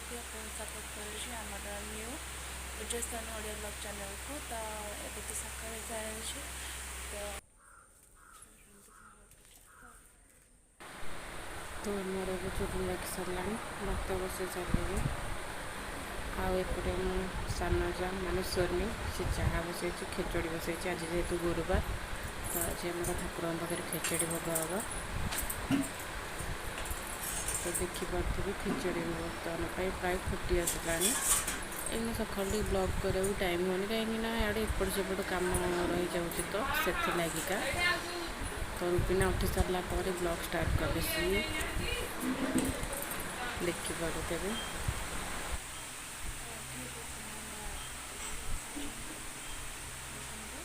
ବି ଆପଣଙ୍କୁ ସ୍ୱାଗତ କରୁଛି ଆମର ନ୍ୟୁ ପୂଜାସ୍ଥାନ ଓଡ଼ିଆ ବ୍ଲଗ୍ ଚ୍ୟାନେଲ୍କୁ। ତ ଏବେ ତ ସକାଳ ଚାଲିଛି। ତ ତ ଆମର ଏବେ ଚୁଲି ଲାଗି ସାରିଲାଣି, ଭାତ ବସେଇ ସାରିଲିଣି। ଆଉ ଏପଟେ ମୁଁ ସାନ ଯା ମାନେ ସୋନି, ସେ ଚାହା ବସେଇଛି, ଖେଚୁଡ଼ି ବସେଇଛି। ଆଜି ଯେହେତୁ ଗୁରୁବାର, ତ ଆଜି ଆମର ଠାକୁରଙ୍କ ପାଖରେ ଖେଚୁଡ଼ି ଭୋଗ ହେବ। ତ ଦେଖିପାରୁଥିବେ, ଖେଚୁଡ଼ି ବର୍ତ୍ତମାନ ପାଇଁ ପ୍ରାୟ ଫୁଟି ଆସିଲାଣି। ଏଇନା ସକାଳୁ ଟିକେ ବ୍ଲଗ୍ କରିବାକୁ ଟାଇମ୍ ହେଉନି, କାହିଁକିନା ଇଆଡ଼େ ଏପଟ ସେପଟ କାମ ରହିଯାଉଛି, ତ ସେଥିଲାଗିକା। ତ ରୁବିନା ଉଠି ସାରିଲା ପରେ ବ୍ଲଗ୍ ଷ୍ଟାର୍ଟ କଲେ ସିଏ, ଦେଖିପାରୁଥିବେ। ଏଠି ବର୍ତ୍ତମାନ ଦେଖନ୍ତୁ।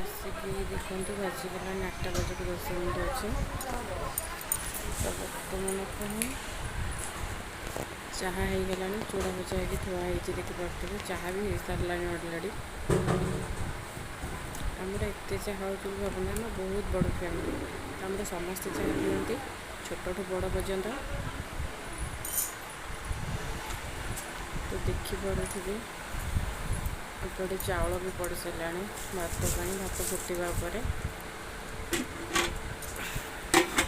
ଆସିକି ଦେଖନ୍ତୁ, ବାଜିଗଲାଣି 8ଟା ବାଜିକି 10 ମିନିଟ୍ ଅଛି। ତ ବର୍ତ୍ତମାନ ପାଇଁ ଚାହା ହେଇଗଲାଣି, ଚୁଡ଼ା ଭଜା ହେଇକି ଥୁଆ ହେଇଛି, ଦେଖିପାରୁଥିବେ। ଚାହା ବି ହେଇସାରିଲାଣି ଅଲରେଡ଼ି। ଆମର ଏତେ ଚାହା ହେଉଛି ବୋଲି ଭାବନ୍ତୁ, ଆମେ ବହୁତ ବଡ଼ ଫ୍ୟାମିଲି, ତ ଆମର ସମସ୍ତେ ଚାହା ପିଅନ୍ତି, ଛୋଟଠୁ ବଡ଼ ପର୍ଯ୍ୟନ୍ତ। ତ ଦେଖିପାରୁଥିବେ, ଏପଟେ ଚାଉଳ ବି ପଡ଼ି ସାରିଲାଣି ଭାତ ପାଇଁ, ଭାତ ଫୁଟିବା ଉପରେ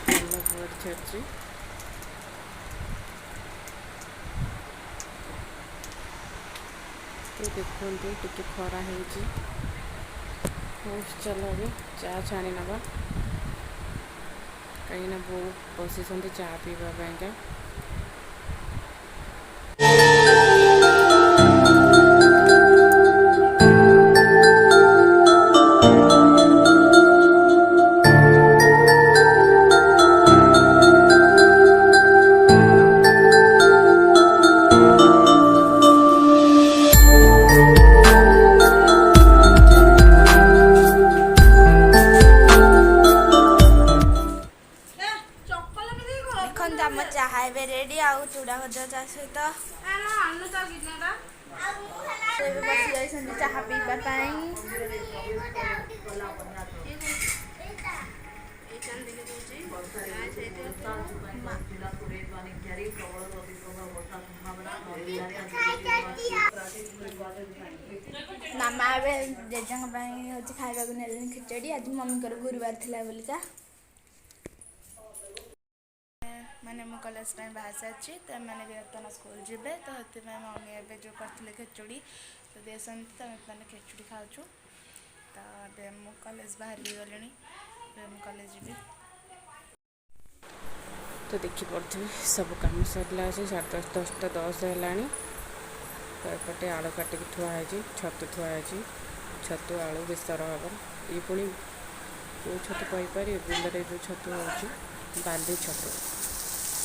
ତେଲ ପଡ଼ି ସାରିଛି। ତ ଦେଖନ୍ତୁ, ଟିକେ ଖରା ହେଇଛି। ହଉ ଚାଲ, ଏବେ ଚା ଛାଣି ନେବା, କାହିଁକିନା ବୋଉ ବସିଛନ୍ତି ଚା ପିଇବା ପାଇଁକା। ଦେଖନ୍ତୁ, ଆମ ଚାହା ଏବେ ରେଡ଼ି ଆଉ ଚୁଡ଼ା ଭଜା ତା ସହିତ। ଏବେ ବସି ଯାଇଛନ୍ତି ଚାହା ପିଇବା ପାଇଁ। ମାମା ଏବେ ଜେଜେଙ୍କ ପାଇଁ ହେଉଛି ଖାଇବାକୁ ନେଲେଣି ଖେଚେଡ଼ି, ଆଜି ମମିଙ୍କର ଗୁରୁବାର ଥିଲା ବୋଲିକା। ମାନେ ମୁଁ କଲେଜ ପାଇଁ ବାହାରି ସାରିଛି, ତ ଏମାନେ ବି ବର୍ତ୍ତମାନ ସ୍କୁଲ ଯିବେ। ତ ସେଥିପାଇଁ ମମି ଏବେ ଯେଉଁ କରିଥିଲେ ଖେଚୁଡ଼ି, ତ ଦେଇଛନ୍ତି, ତ ଆମେ ମାନେ ଖେଚୁଡ଼ି ଖାଉଛୁ। ତ ଏବେ ମୁଁ କଲେଜ ବାହାରି ଗଲିଣି, ଏବେ ମୁଁ କଲେଜ ଯିବି। ତ ଦେଖିପାରୁଥିବେ, ସବୁ କାମ ସରିଲା ଅଛି, 10:30, 10ଟା 10 ହେଲାଣି। ତ ଏପଟେ ଆଳୁ କାଟିକି ଥୁଆ ହେଇଛି, ଛତୁ ଥୁଆ ହେଇଛି, ଛତୁ ଆଳୁ ବେସର ହେବ। ଇଏ ପୁଣି କେଉଁ ଛତୁ କହିପାରିବେ? ବିଲରେ ଯେଉଁ ଛତୁ ହେଉଛି, ବାଲି ଛତୁ।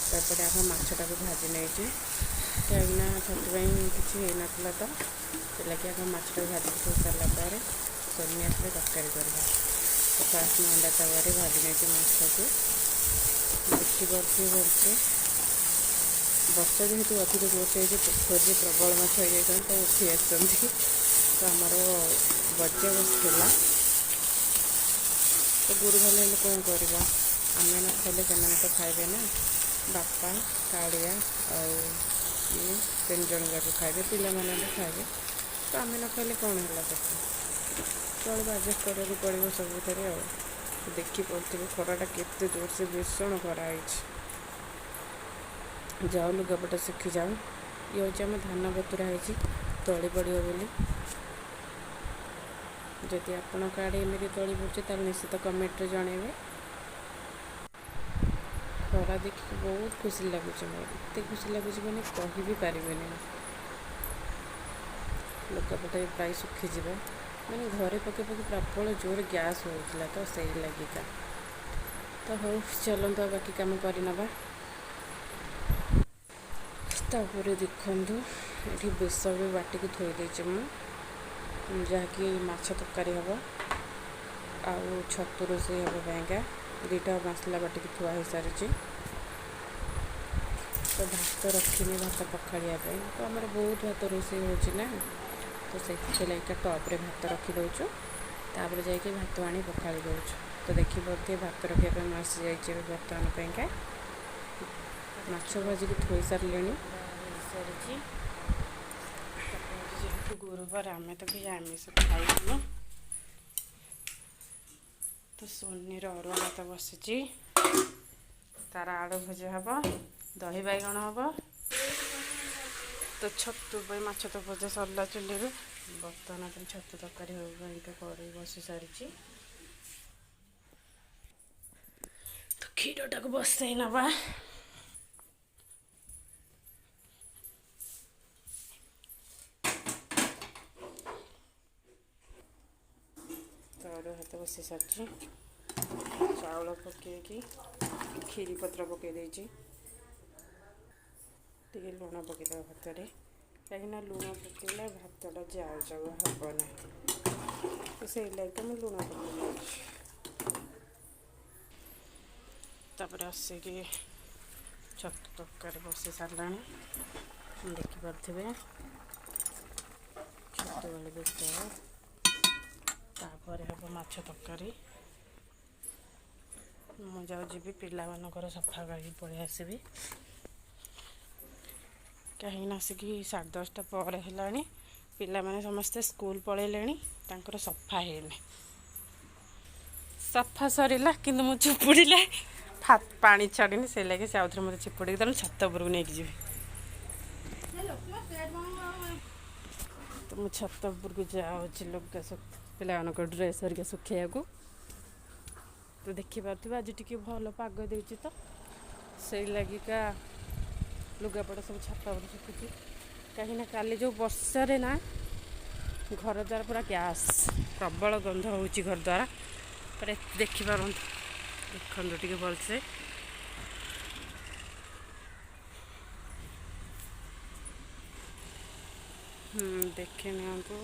ତ ଏପଟେ ଆଗ ମାଛଟାକୁ ଭାଜି ନେଇଛି, କାହିଁକିନା ଛତୁ ପାଇଁ କିଛି ହେଇନଥିଲା, ତ ସେଥିଲାଗି ଆଗ ମାଛଟାକୁ ଭାଜିକି ଥୋଇ ସାରିଲା ପରେ ସୋନି ଆସିଲେ ତରକାରୀ କରିବା। ତ ଫାଷ୍ଟ ମୁଁ ଅଣ୍ଡା ତାୱାରେ ଭାଜି ନେଇଛି ମାଛକୁ, ଦେଖିପାରୁଥିବେ ଭଲସେ। ବର୍ଷା ଯେହେତୁ ଅଧିକ ଜୋରସେ ହେଇଛି, ପୋଖରୀରେ ପ୍ରବଳ ମାଛ ହେଇଯାଇଛନ୍ତି, ତ ଉଠି ଆସିଛନ୍ତି। ତ ଆମର ବଜା ବସିଥିଲା। ତ ଗୁରୁବାର ହେଲେ କ'ଣ କରିବା, ଆମେ ନ ଖାଇଲେ ସେମାନେ ତ ଖାଇବେ ନା। ବାପା, କାଳିଆ ଆଉ ଇଏ ତିନି ଜଣ ଯାକ ଖାଇବେ, ପିଲାମାନେ ବି ଖାଇବେ। ତ ଆମେ ନ ଖାଇଲେ କ'ଣ ହେଲା ସେଠି? ଚଳିବ, ଆଡ଼ଜଷ୍ଟ କରିବାକୁ ପଡ଼ିବ ସବୁଥିରେ। ଆଉ ଦେଖିପାରୁଥିବେ, ଖରାଟା କେତେ ଜୋରସେ, ଭୀଷଣ ଖରା ହେଇଛି। ଯାଉ, ଲୁଗାପଟା ଶୁଖିଯାଉ। ଇଏ ହେଉଛି ଆମ ଧାନ ବତୁରା ହେଇଛି ତଳି ପଡ଼ିବ ବୋଲି। ଯଦି ଆପଣଙ୍କ ଆଡ଼େ ଏମିତି ତଳି ପଡ଼ୁଛି, ତାହେଲେ ନିଶ୍ଚିତ କମେଣ୍ଟରେ ଜଣାଇବେ। ଖରା ଦେଖିକି ବହୁତ ଖୁସି ଲାଗୁଛି ମୋର, ଏତେ ଖୁସି ଲାଗୁଛି ମାନେ କହି ବି ପାରିବେନି। ଲୁଗାପଟା ବି ପ୍ରାୟ ଶୁଖିଯିବ। ମାନେ ଘରେ ପକେଇ ପକେଇ ପ୍ରବଳ ଜୋରେ ଗ୍ୟାସ୍ ହେଉଥିଲା, ତ ସେଇ ଲାଗିକା। ତ ହଉ ଚାଲନ୍ତୁ, ଆଉ ବାକି କାମ କରିନେବା। ତାପରେ ଦେଖନ୍ତୁ, ଏଠି ବେସର ବି ବାଟିକି ଥୋଇ ଦେଇଛି ମୁଁ, ଯାହାକି ମାଛ ତରକାରୀ ହେବ ଆଉ ଛତୁ ରୋଷେଇ ହେବ ପାଇଁକା ଦୁଇଟା ମସଲା ବାଟିକି ଥୁଆ ହେଇସାରିଛି। ତ ଭାତ ରଖିନି ଭାତ ପଖାଳିବା ପାଇଁ। ତ ଆମର ବହୁତ ଭାତ ରୋଷେଇ ହେଉଛି ନା, ତ ସେଥିଲାଗିକା ଟପ୍ରେ ଭାତ ରଖିଦେଉଛୁ, ତାପରେ ଯାଇକି ଭାତ ଆଣି ପଖାଳି ଦେଉଛୁ। ତ ଦେଖିପାରୁଥିବେ, ଭାତ ରଖିବା ପାଇଁ ମୁଁ ଆସିଯାଇଛି ଏବେ ବର୍ତ୍ତମାନ ପାଇଁକା। ତ ମାଛ ଭାଜିକି ଥୋଇ ସାରିଲିଣି, ହେଇସାରିଛି। ତାପରେ ଯେହେତୁ ଗୁରୁବାର, ଆମେ ତ କେହି ଆମିଷ ଖାଇବୁନୁ। ତ ସୋନିର ଅରୁଆ ଭାତ ବସିଛି, ତାର ଆଳୁ ଭଜା ହେବ, ଦହି ବାଇଗଣ ହେବ। ତ ଛତୁ ପାଇଁ ମାଛ ତ ଭଜା ସରିଲା ଚୁଲିରୁ। ବର୍ତ୍ତମାନ ପାଇଁ ଛତୁ ତରକାରୀ ହେବା ପାଇଁକା କଡ଼େଇ ବସି ସାରିଛି। ତ କ୍ଷୀରଟାକୁ ବସେଇ ନେବା। ତ ଅରୁଆ ଭାତ ବସି ସାରିଛି, ଚାଉଳ ପକେଇକି କ୍ଷୀରି ପତ୍ର ପକେଇ ଦେଇଛି। ଟିକେ ଲୁଣ ପକେଇଦେବା ଭାତରେ, କାହିଁକିନା ଲୁଣ ପକେଇଲେ ଭାତଟା ଯାଉ ଯାଉ ହେବ ନାହିଁ। ତ ସେଇ ଲାଗି ମୁଁ ଲୁଣ ପକେଇ ଦେଉଛି। ତାପରେ ଆସିକି ଛତୁ ତରକାରୀ ବସି ସାରିଲାଣି, ଦେଖିପାରୁଥିବେ। ଛତୁ ଆଳୁ ବେସର, ତାପରେ ହେବ ମାଛ ତରକାରୀ। ମୁଁ ଯାଉ ଯିବି, ପିଲାମାନଙ୍କର ସଫା କରିକି ପଳେଇ ଆସିବି, କାହିଁକିନା ଆସିକି 10:30 ପରେ ହେଲାଣି, ପିଲାମାନେ ସମସ୍ତେ ସ୍କୁଲ ପଳେଇଲେଣି, ତାଙ୍କର ସଫା ହେଇନି। ସଫା ସରିଲା, କିନ୍ତୁ ମୁଁ ଚିପୁଡ଼ିଲେ ପାଣି ଛାଡ଼ିନି। ସେଇ ଲାଗି ସେ ଆଉଥରେ ମୋତେ ଚିପୁଡ଼ିକି ଦେଲେ ଛାତ ଉପରକୁ ନେଇକି ଯିବି। ତ ମୁଁ ଛାତ ଉପରକୁ ଯାଉଛି ଲୁଗା ପିଲାମାନଙ୍କ ଡ୍ରେସ୍ ହେରିକା ଶୁଖେଇବାକୁ। ତ ଦେଖିପାରୁଥିବେ, ଆଜି ଟିକେ ଭଲ ପାଗ ଦେଇଛି, ତ ସେଇ ଲାଗିକା ଲୁଗାପଟା ସବୁ ଛାତ ଉପରେ ଶୁଖୁଛି। କାହିଁକିନା କାଲି ଯେଉଁ ବର୍ଷାରେ ନା ଘର ଦ୍ୱାର ପୁରା ଗ୍ୟାସ୍, ପ୍ରବଳ ଗନ୍ଧ ହେଉଛି ଘର ଦ୍ୱାରା ପରେ। ଦେଖିପାରନ୍ତୁ, ଦେଖନ୍ତୁ ଟିକେ ଭଲସେ। ଦେଖି ନିଅନ୍ତୁ।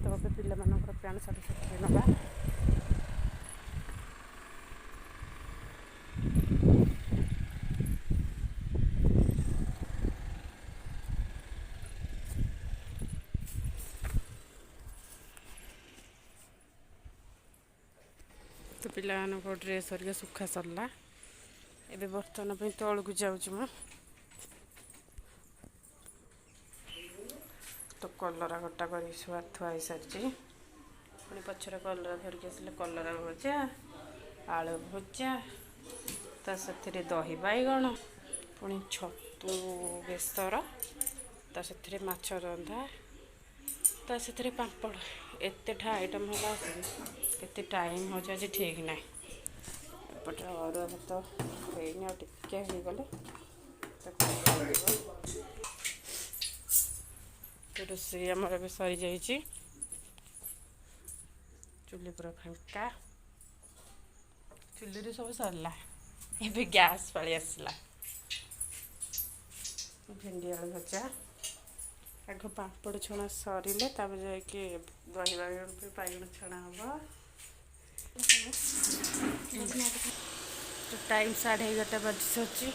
ତ ଏବେ ପିଲାମାନଙ୍କର ପ୍ୟାଣ୍ଟ ସାର୍ଟ ଶୁଖେଇ ନେବା। ତ ପିଲାମାନଙ୍କ ଡ୍ରେସ୍ ହେରିକା ଶୁଖା ସରିଲା। ଏବେ ବର୍ତ୍ତମାନ ପାଇଁ ତଳକୁ ଯାଉଛି ମୁଁ। ତ କଲରା କଟା କରି ଥୁଆ ହେଇସାରିଛି। ପୁଣି ପଛରେ କଲରା ଧରିକି ଆସିଲେ, କଲରା ଭଜା, ଆଳୁ ଭଜା, ତା ସାଥିରେ ଦହି ବାଇଗଣ, ପୁଣି ଛତୁ ବେସର, ତା ସାଥିରେ ମାଛ ରନ୍ଧା, ତା ସାଥିରେ ପାମ୍ପଡ଼। ଏତେଟା ଆଇଟମ୍ ହେଲା ଆସିକି କେତେ ଟାଇମ୍ ହେଉଛି ଆଜି ଠିକ୍ ନାହିଁ। ଏପଟେ ଅରୁଆ ଭାତ ହେଇନି, ଆଉ ଟିକେ ହେଇଗଲେ ତାକୁ ହେଇଯିବ। ତ ରୋଷେଇ ଆମର ଏବେ ସରିଯାଇଛି, ଚୁଲି ପୁରା ଫାଙ୍କା, ଚୁଲିରେ ସବୁ ସରିଲା। ଏବେ ଗ୍ୟାସ୍ ପଳେଇ ଆସିଲା। ଭେଣ୍ଡି ଆଳୁ ଭଜା, ଆଗ ପାମ୍ପଡ଼ ଛଣା ସରିଲେ ତାପରେ ଯାଇକି ଦହି ବାଇଗଣ ବି ବାଇଗଣ ଛଣା ହେବ। ତ ଟାଇମ୍ 11:30 ବାଜି ସାରିଛି।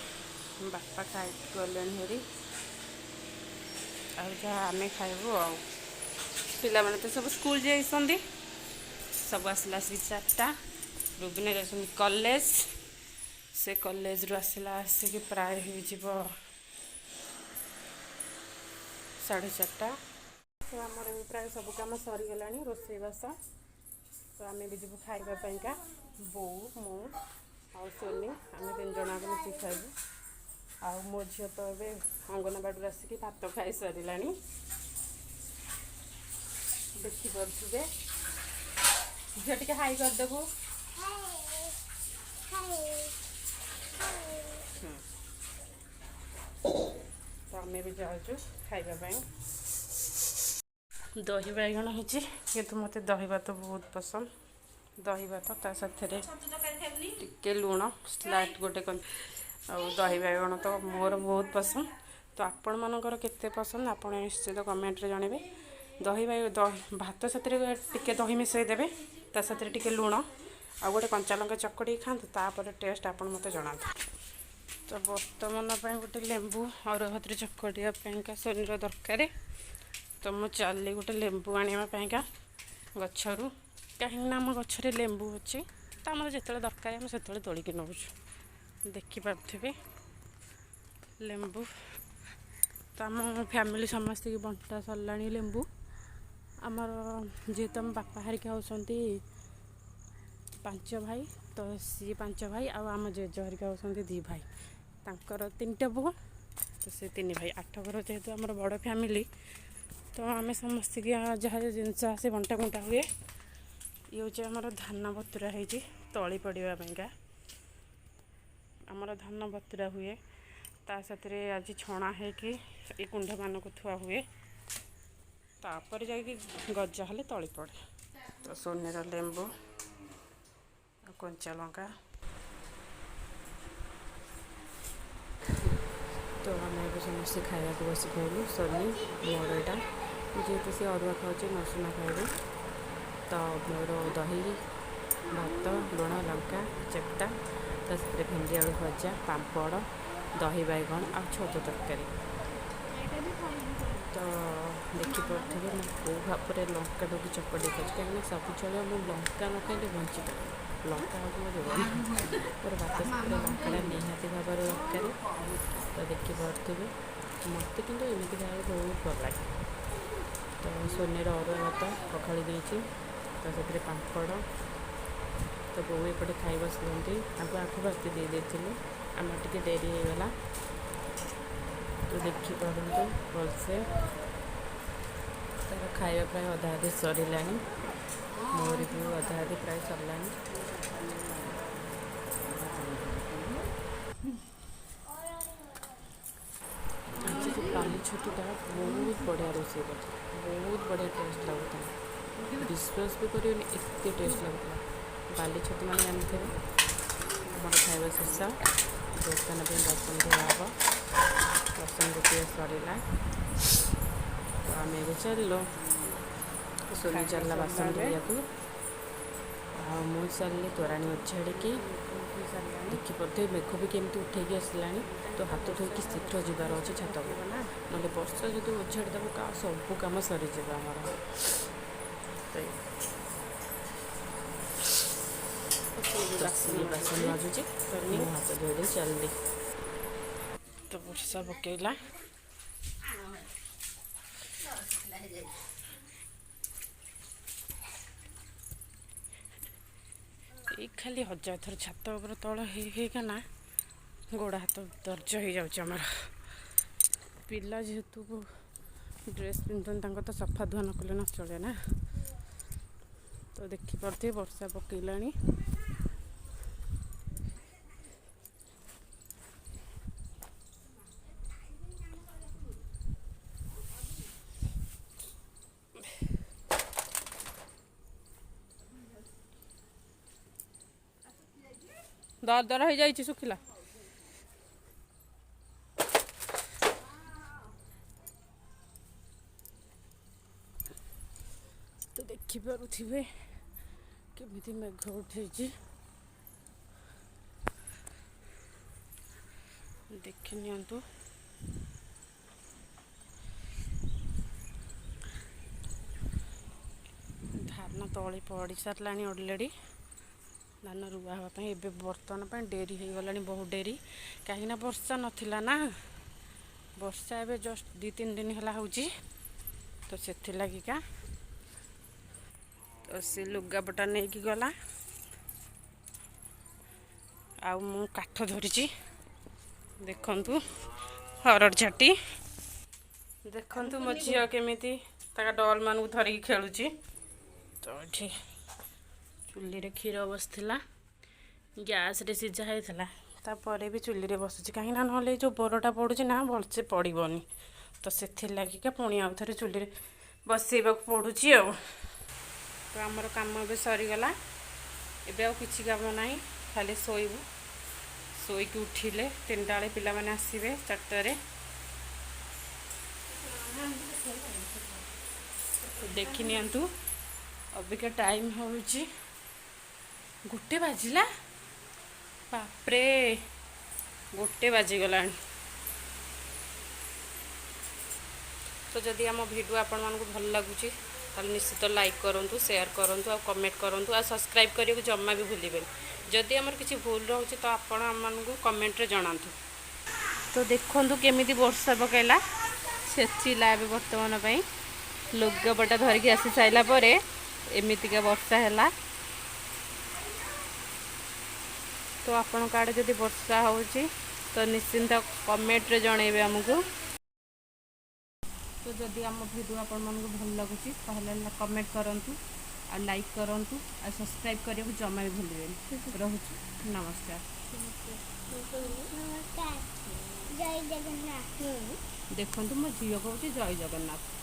ବାପା ଖାଇକି ଗଲେଣି ହେରି, ଆଉ ଯାହା ଆମେ ଖାଇବୁ। ଆଉ ପିଲାମାନେ ତ ସବୁ ସ୍କୁଲ ଯାଇଛନ୍ତି, ସବୁ ଆସିଲା ଆସିକି 4ଟା। ରୁବିନା ଯାଉଛନ୍ତି କଲେଜ, ସେ କଲେଜରୁ ଆସିଲା ଆସିକି ପ୍ରାୟ ହେଇଯିବ 4:30। ତ ଆମର ବି ପ୍ରାୟ ସବୁ କାମ ସରିଗଲାଣି, ରୋଷେଇବାସ। ତ ଆମେ ବି ଯିବୁ ଖାଇବା ପାଇଁକା। ବୋଉ, ମୁଁ ଆଉ ସୋନି, ଆମେ ତିନି ଜଣ ଆଗ ମିଶିକି ଖାଇବୁ। ଆଉ ମୋ ଝିଅ ତ ଏବେ ଅଙ୍ଗନବାଡ଼ିରୁ ଆସିକି ଭାତ ଖାଇସାରିଲାଣି, ଦେଖିପାରୁଥିବେ। ଝିଅ, ଟିକେ ହାଇ କରିଦେବୁ। ତ ଆମେ ବି ଯାଉଛୁ ଖାଇବା ପାଇଁ। ଦହି ବାଇଗଣ ହେଇଛି, କିନ୍ତୁ ମୋତେ ଦହି ଭାତ ବହୁତ ପସନ୍ଦ। ଦହି ଭାତ, ତା ସାଥିରେ ଟିକେ ଲୁଣ ସ୍ଲାଇଟ୍ ଗୋଟେ। ଆଉ ଦହି ବାଇଗଣ ତ ମୋର ବହୁତ ପସନ୍ଦ। ତ ଆପଣମାନଙ୍କର କେତେ ପସନ୍ଦ, ଆପଣ ନିଶ୍ଚିତ କମେଣ୍ଟରେ ଜଣାଇବେ। ଦହି ଦହି ଭାତ ସାଥିରେ ଟିକେ ଦହି ମିଶାଇ ଦେବେ, ତା ସାଥିରେ ଟିକେ ଲୁଣ ଆଉ ଗୋଟେ କଞ୍ଚା ଲଙ୍କା ଚକଟିକି ଖାଆନ୍ତୁ, ତାପରେ ଟେଷ୍ଟ ଆପଣ ମୋତେ ଜଣାନ୍ତୁ। ତ ବର୍ତ୍ତମାନ ପାଇଁ ଗୋଟେ ଲେମ୍ବୁ ଅରୁଆ ଭାତରେ ଚକଟିବା ପାଇଁକା ସୋନିର ଦରକାର। ତ ମୁଁ ଚାଲି ଗୋଟେ ଲେମ୍ବୁ ଆଣିବା ପାଇଁକା ଗଛରୁ। କାହିଁକିନା ଆମ ଗଛରେ ଲେମ୍ବୁ ଅଛି, ତ ଆମର ଯେତେବେଳେ ଦରକାର ଆମେ ସେତେବେଳେ ତୋଳିକି ନେଉଛୁ। ଦେଖିପାରୁଥିବେ ଲେମ୍ବୁ। ତ ଆମ ଫ୍ୟାମିଲି ସମସ୍ତଙ୍କୁ ବଣ୍ଟା ସରିଲାଣି ଲେମ୍ବୁ। ଆମର ଯେହେତୁ ଆମ ବାପା ହେରିକା ହେଉଛନ୍ତି 5 ଭାଇ, ତ ସିଏ 5 ଭାଇ, ଆଉ ଆମ ଜେଜେ ହେରିକା ହେଉଛନ୍ତି 2 ଭାଇ, ତାଙ୍କର 3ଟା ପୁଅ, ତ ସେ 3 ଭାଇ, 8 ଘର। ଯେହେତୁ ଆମର ବଡ଼ ଫ୍ୟାମିଲି, ତ ଆମେ ସମସ୍ତିକି ଯାହା ଜିନିଷ ଆସେ ବଣ୍ଟା କୁଣ୍ଟା ହୁଏ। ଇଏ ହେଉଛି ଆମର ଧାନ ବତୁରା ହେଇଛି ତଳି ପଡ଼ିବା ପାଇଁକା। ଆମର ଧାନ ବତୁରା ହୁଏ, ତା ସାଥିରେ ଆଜି ଛଣା ହେଇକି ଏ କୁଣ୍ଡମାନଙ୍କୁ ଥୁଆ ହୁଏ, ତାପରେ ଯାଇକି ଗଜା ହେଲେ ତଳି ପଡ଼େ। ତ ସୋନିର ଲେମ୍ବୁ ଆଉ କଞ୍ଚା ଲଙ୍କା। ତ ଆମେ ଏବେ ସମସ୍ତେ ଖାଇବାକୁ ବସି ପଡ଼ିଲୁ। ସୋନି ମୋର ଏଇଟା, ଯେହେତୁ ସେ ଅରୁଆ ଖାଉଛି, ନସୁନା ଖାଇବେ, ତ ମୋର ଦହି ଭାତ, ଲୁଣ ଲଙ୍କା ଚକଟା, ତା ସାଥିରେ ଭେଣ୍ଡି ଆଳୁ ଭଜା, ପାମ୍ପଡ଼, ଦହି ବାଇଗଣ ଆଉ ଛତୁ ତରକାରୀ। ତ ଦେଖିପାରୁଥିବେ ମୁଁ କେଉଁ ଭାବରେ ଲଙ୍କାଟାକୁ ଚକଟି ଖାଉଛି, କାହିଁକିନା ସବୁ ଚଳିବ, ମୁଁ ଲଙ୍କା ନ ଖାଇଲେ ବଞ୍ଚିପାରିବି। ଲଙ୍କା ହେଉଛି ମୋ ଜୀବନ। ମୋର ଭାତ ସାଥିରେ ଲଙ୍କାଟା ନିହାତି ଭାବରେ ଦରକାର। ତ ଦେଖିପାରୁଥିବେ ମୋତେ କିନ୍ତୁ ଏମିତି ଖାଇବାକୁ ବହୁତ ଭଲ ଲାଗେ। ତ ସୋନିର ଅରୁଆ ଭାତ ପଖାଳି ଦେଇଛି, ତ ସେଥିରେ ପାମ୍ପଡ଼। ତ ବୋଉ ଏପଟେ ଖାଇ ବସିଛନ୍ତି, ତାଙ୍କୁ ଆଖୁ ଭାତ ଦେଇ ଦେଇଥିଲୁ, ଆମର ଟିକେ ଡେରି ହେଇଗଲା। ତ ଦେଖିପାରନ୍ତୁ ଭଲସେ ତାର ଖାଇବା ପ୍ରାୟ ଅଧା ଅଧି ସରିଲାଣି, ମୋର ବି ଅଧା ଅଧି ପ୍ରାୟ ସରିଲାଣି। ଆଜି ଯେଉଁ ବାଲି ଛତୁଟା ବହୁତ ବଢ଼ିଆ ରୋଷେଇ କରିଥିଲା, ବହୁତ ବଢ଼ିଆ ଟେଷ୍ଟ ଲାଗୁଥିଲା, ବିଶ୍ୱାସ ବି କରିବେନି ଏତେ ଟେଷ୍ଟ ଲାଗୁଥିଲା। ବାଲି ଛତୁ ମାନେ ଜାଣିଥିବେ। ଆମର ଖାଇବା ଶେଷ, ଦୋକାନ ପାଇଁ ବାସନ ଧୁଆ ହେବ, ବାସନ ଗୋଟିଏ ସରିଲା। ତ ଆମେ ଏବେ ଚାଲିଲୁ, ସୋନି ଚାଲିଲା ବାସନ ଧୋଇବାକୁ, ଆଉ ମୁଁ ଚାଲିଲି ତୋରାଣୀ ଉଛାଡ଼ିକି। ଦେଖିପାରୁଥିବେ ମେଘ ବି କେମିତି ଉଠେଇକି ଆସିଲାଣି। ତ ହାତ ଧୋଇକି ଶୀଘ୍ର ଯିବାର ଅଛି ଛାତକୁ, ନହେଲେ ବର୍ଷା ଯଦି ଉଝାଡ଼ି ଦେବ ସବୁ କାମ ସରିଯିବ ଆମର। ତ ବାସନ ମାଜୁଛି, ମୁଁ ହାତ ଧୋଇ ଦେଇ ଚାଲିଲି। ତ ବର୍ଷା ପକେଇଲା। ଏଇ ଖାଲି ହଜାର ଥର ଛାତ ଉପରେ ତଳ ହେଇ ହେଇକା ନା ଗୋଡ଼ ହାତ ଦରଜ ହେଇଯାଉଛି ଆମର। ପିଲା ଯେହେତୁ ଡ୍ରେସ୍ ପିନ୍ଧୁଛନ୍ତି, ତାଙ୍କ ତ ସଫା ଧୁଆ ନ କଲେ ନ ଚଳେ ନା। ତ ଦେଖିପାରୁଥିବେ ବର୍ଷା ପକେଇଲାଣି। ଦର ଦର ହେଇଯାଇଛି ଶୁଖିଲା। ତ ଦେଖିପାରୁଥିବେ କେମିତି ମେଘ ଉଠେଇଛି, ଦେଖି ନିଅନ୍ତୁ। ଧାନ ତଳି ପଡ଼ି ସାରିଲାଣି ଅଲରେଡ଼ି, ଧାନ ରୁଆ ହେବା ପାଇଁ। ଏବେ ବର୍ତ୍ତମାନ ପାଇଁ ଡେରି ହେଇଗଲାଣି, ବହୁତ ଡେରି, କାହିଁକିନା ବର୍ଷା ନଥିଲା ନା। ବର୍ଷା ଏବେ ଜଷ୍ଟ 2-3 ଦିନ ହେଲା ହେଉଛି, ତ ସେଥିଲାଗିକା। ତ ସେ ଲୁଗାପଟା ନେଇକି ଗଲା, ଆଉ ମୁଁ କାଠ ଧରିଛି। ଦେଖନ୍ତୁ ହରଡ଼ ଛାଟି, ଦେଖନ୍ତୁ ମୋ ଝିଅ କେମିତି ତା ଡଲ୍ମାନଙ୍କୁ ଧରିକି ଖେଳୁଛି। ତ ଏଠି ଚୁଲିରେ କ୍ଷୀର ବସିଥିଲା, ଗ୍ୟାସ୍ରେ ସିଝା ହେଇଥିଲା, ତାପରେ ବି ଚୁଲିରେ ବସୁଛି, କାହିଁକିନା ନହେଲେ ଯେଉଁ ବରଟା ପଡ଼ୁଛି ନା ଭଲସେ ପଡ଼ିବନି। ତ ସେଥିଲାଗିକା ପୁଣି ଆଉ ଥରେ ଚୁଲିରେ ବସେଇବାକୁ ପଡ଼ୁଛି। ଆଉ ତ ଆମର କାମ ଏବେ ସରିଗଲା, ଏବେ ଆଉ କିଛି କାମ ନାହିଁ, ଖାଲି ଶୋଇବୁ। ଶୋଇକି ଉଠିଲେ 3ଟା ବେଳେ ପିଲାମାନେ ଆସିବେ, 4ଟାରେ। ଦେଖି ନିଅନ୍ତୁ ଅବିକା ଟାଇମ୍ ହେଉଛି 1 ବାଜିଲା, ବାପରେ 1 ବାଜିଗଲାଣି। ତ ଯଦି ଆମ ଭିଡ଼ିଓ ଆପଣମାନଙ୍କୁ ଭଲ ଲାଗୁଛି ତାହେଲେ ନିଶ୍ଚିତ ଲାଇକ୍ କରନ୍ତୁ, ସେୟାର କରନ୍ତୁ ଆଉ କମେଣ୍ଟ କରନ୍ତୁ ଆଉ ସବସ୍କ୍ରାଇବ୍ କରିବାକୁ ଜମା ବି ଭୁଲିବେନି। ଯଦି ଆମର କିଛି ଭୁଲ ରହୁଛି, ତ ଆପଣ ଆମମାନଙ୍କୁ କମେଣ୍ଟରେ ଜଣାନ୍ତୁ। ତ ଦେଖନ୍ତୁ କେମିତି ବର୍ଷା ପକାଇଲା, ଛେଚିଲା। ଏବେ ବର୍ତ୍ତମାନ ପାଇଁ ଲୁଗାପଟା ଧରିକି ଆସି ସାରିଲା ପରେ ଏମିତିକା ବର୍ଷା ହେଲା। ତ ଆପଣଙ୍କ ଆଡ଼େ ଯଦି ବର୍ଷା ହେଉଛି, ତ ନିଶ୍ଚିନ୍ତ କମେଣ୍ଟରେ ଜଣାଇବେ ଆମକୁ। ତ ଯଦି ଆମ ଭିଡ଼ିଓ ଆପଣମାନଙ୍କୁ ଭଲ ଲାଗୁଛି, ତାହେଲେ କମେଣ୍ଟ କରନ୍ତୁ ଆଉ ଲାଇକ୍ କରନ୍ତୁ ଆଉ ସବସ୍କ୍ରାଇବ୍ କରିବାକୁ ଜମା ବି ଭୁଲିବେନି। ରହୁଛି, ନମସ୍କାର। ନମସ୍କାର, ଜୟ ଜଗନ୍ନାଥ। ଦେଖନ୍ତୁ, ମୋ ଝିଅ କହୁଛି ଜୟ ଜଗନ୍ନାଥ।